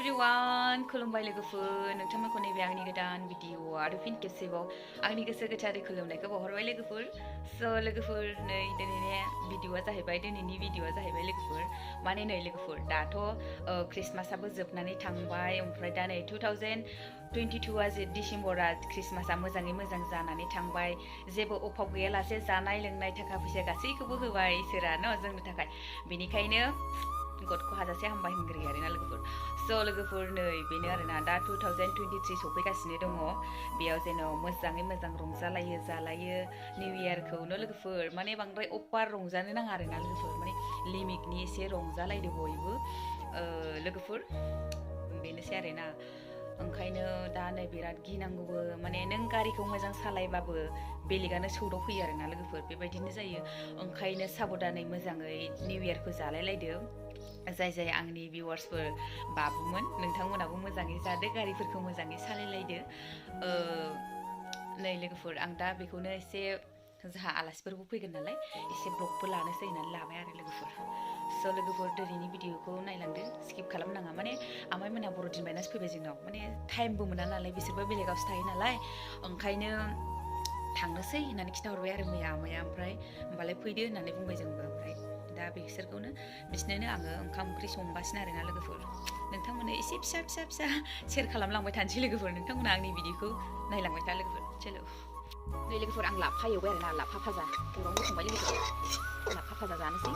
everyone, खुलुमबाय लोगोफोर नोंथांमोनखौ नैबे आंनि गोदान भिडिअ आरो फिन खेबसेबाव आंनि गोसो गोथारै खुलुमनायखौ बावहरबाय लोगोफोर लोगोफोर नै दिनैनि भिडिअआ जाहैबाय लोगोफोर माने नै लोगोफोर दाथ' क्रिसमासआबो जोबनानै थांबाय ओमफ्राय दा नै 2022आ डिसेम्बरा क्रिसमासआ मोजाङै मोजां जानानै थांबाय जेबो अभाब गैयालासे जानाय लोंनाय थाखा फैसा गासैखौबो होबाय इसोरा न' जोंनि थाखाय बेनिखायनो गदखौ हाजासे हामबाय होनग्रोयो आरोना लोगोफोर लोगोफोर नै बेनो आरोना दा 2023 सफैगासिनो दङ बेयाव जेन' मोजाङै मोजां रंजालायो जालायो निउ इयारखौनो लोगोफोर माने बांद्राय अपार रंजानो नाङा आरोना लोगोफोर माने लिमिटनि एसे रंजालायदो बयबो लोगोफोर बेनोसै आरोना ओंखायनो दा नै बिराद गिनांगौबो माने नों गारिखौ मोजां सालायबाबो बेलेगानो सौदाव फैयो आरोना लोगोफोर बेबायदिनो जायो ओंखायनो साबधानै मोजाङै निउ इयारखौ जालायलायदो जाय आंनि भिउवार्सफोर बाबुमोन नोंथांमोनाबो मोजाङै जादो गारिफोरखौ मोजाङै सालायलायदो नै लोगोफोर आं दा बेखौनो एसे जोंहा आलासिफोरबो फैगोन नालाय एसे ब्लगबो लानोसै होननानै लाबाय आरो लोगोफोर लोगोफोर दिनैनि भिडिअखौ नायलांदो स्किप खालामनाङा माने आमाइमोनहा बर'दिन बायनासो फैबाय जोंनाव माने टाइमबो मोना नालाय बिसोरबो बेलेगावसो थायो नालाय ओंखायनो थांनोसै होननानै खिन्थाहरबाय आरो मैया आमाइया ओमफ्राय होमबालाय फैदो होननानै बुंबाय जोंबो ओमफ्राय दा बिसोरखौनो बिसोरनो आङो ओंखाम ओंख्रि संगासिनो आरोना लोगोफोर नोंथांमोननो एसे फिसा शेयार खालामलांबाय थानोसै लोगोफोर नोंथांमोना आंनि भिडिअखौ नायलांबाय था लोगोफोर चलो नै लोगोफोर आं लाफा एवबाय आरोना लाफा भाजा गौरांबो संबाय लोगोफोर लाफा भाजा जानोसै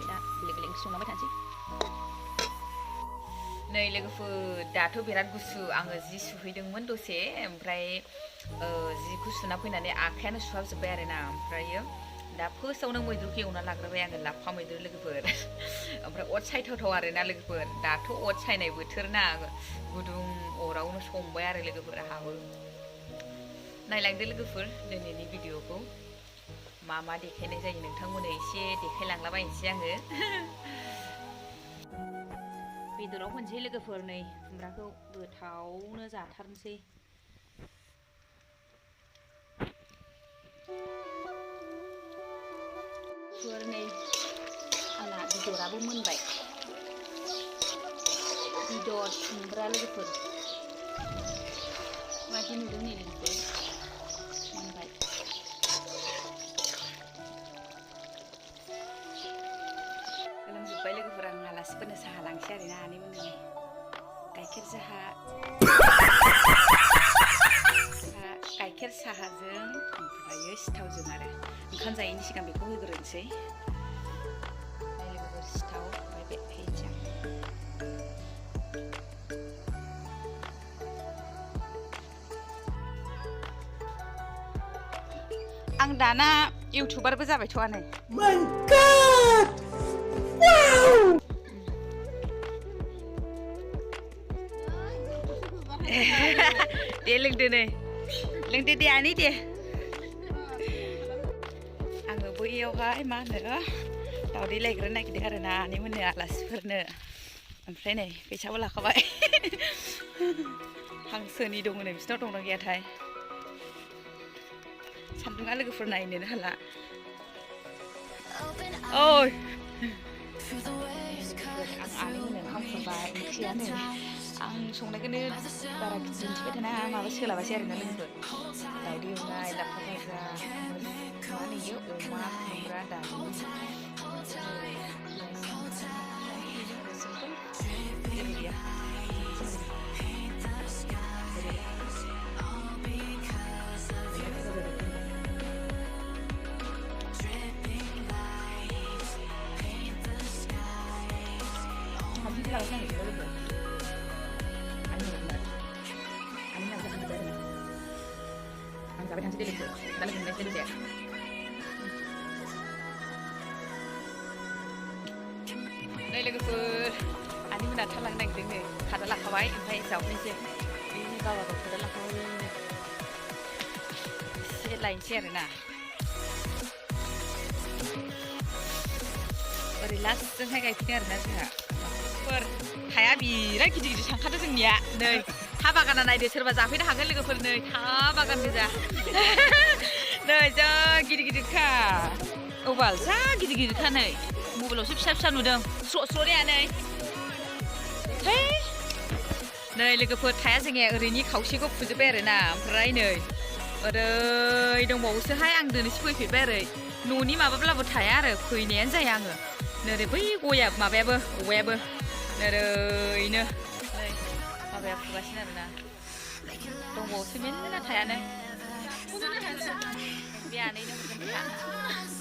दा बेलेग ओंख्रि संलांबाय थानोसै नै लोगोफोर दाथ' बिराद गुसु आङो जि सुहैदोंमोन दसे ओमफ्राय जिखौ सुना फैनानै आखायानो सुहाबजोब्बाय आरोना ओमफ्रायो दा फार्स्टआवनो मैद्रुखौ एवना लाग्रोबाय आङो लाफा मैद्रु लोगोफोर ओमफ्राय अर सायथावथाव आरोना लोगोफोर दाथ' अर सायनाय बोथोर ना गुदुं अरावनो संबाय आरो लोगोफोर आहाबो नायलांदो लोगोफोर दिनैनि भिडिअखौ मा देखायनाय जायो नोंथांमोननो एसे देखायलांलाबायनोसै आङो बेदराव होनसै लोगोफोर नै खुमब्राखौ गोथावनो जाथारनोसै नै आंना बेदराबो मोनबाय बेदर खुमब्रा लोगोफोर माबायदि नुदों नै लोगोफोर मोनबाय लोंजोब्बाय लोगोफोर आं आलासिफोरनो साहा लांसै आरोना आनैमोननो गाइखेर साहाजों ओमफ्रायो सिथावजों आरो ओंखाम जायैनि सिगां बेखौ होग्रोनोसै लोगोफोर सिथाव ओमफ्राय बे हैजा आं दाना इउटुबारबो जाबायथ' आनै दे लोंदो नै लोंदो दे आनै दे आङो बैयावहाय मा होनो दावदै लायग्रोनो नागिरदों आरोना आनैमोननो आलासिफोरनो ओमफ्राय नै फैसाबो लाखाबाय हांसोनि दङ नै बिसिनाव दंना गैयाथाय सान्दुङा लोगोफोर नायनोनो हाला ओइ आं आनैमोननो ओंखाम खुरबाय ओंख्रियानो आं संनायखौनो बारा दिन्थिबाय थाना माबा सोलाबासै आरोना लोगोफोर दावदै एवनाय लाफा भाजा मा होनो इयो अमा खुमब्रा दालि जेबो गैया जाबाय थानोसै दे लोगोफोर दा लोंनायसै दसे नै लोगोफोर आनैमोनहा थालांनो नागिरदों नै खादा लाखाबाय ओमफ्राय जावनोसै बे गावबागाव खादा लाखाबाय एसे लायनोसै आरोना ओरै लास्टजोंहाय गायफैदों आरोना जोंहा हाया बिराद गिदिर थांखादों जोंनिया नै था बागाना नायदो सोरबा जाफैनो हागोन लोगोफोर नै था बागान गोजा नै जा गिदिरखा औबाल जा गिदिरखा नै मबाइलावसो फिसा नुदों स्र' नै आनै नै लोगोफोर थाया जोंनिया ओरैनि खावसेखौ फुजोब्बाय आरोना ओमफ्राय नै ओरै दंबावोसोहाय आं दिनैसो फैफेरबाय ओरै न'नि माबाब्लाबो थाया आरो फैनायानो जाया आङो नोरै बै गया माबायाबो औवायाबो नोरैनो नै माबाया फुगासिनो आरोना दंबावोसो मेरला थायानो बे आनैनो हरगोन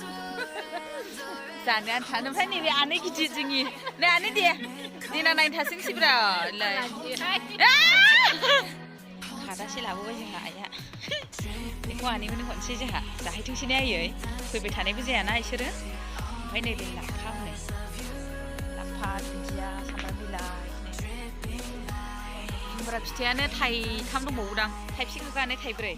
जानो आन्था ओमफ्राय नैबे आनै गिदिर जोंनि नै आनै दे देनां नायनो थासोंसै बिरादलाय खादासे लाबोबाय जोंहा आइया बेखौ आनैमोननो हरनोसै जोंहा जाहैथोंसै ने आयै फैबाय थानायबो जायाना इसोरो ओमफ्राय नैबे लाफा हनै लाफा दुन्दिया सामब्राम बिलाइ खुमब्रा फिथाइयानो थाइथाम दंबावोदां थाइबसे गोगानो थाइब्रै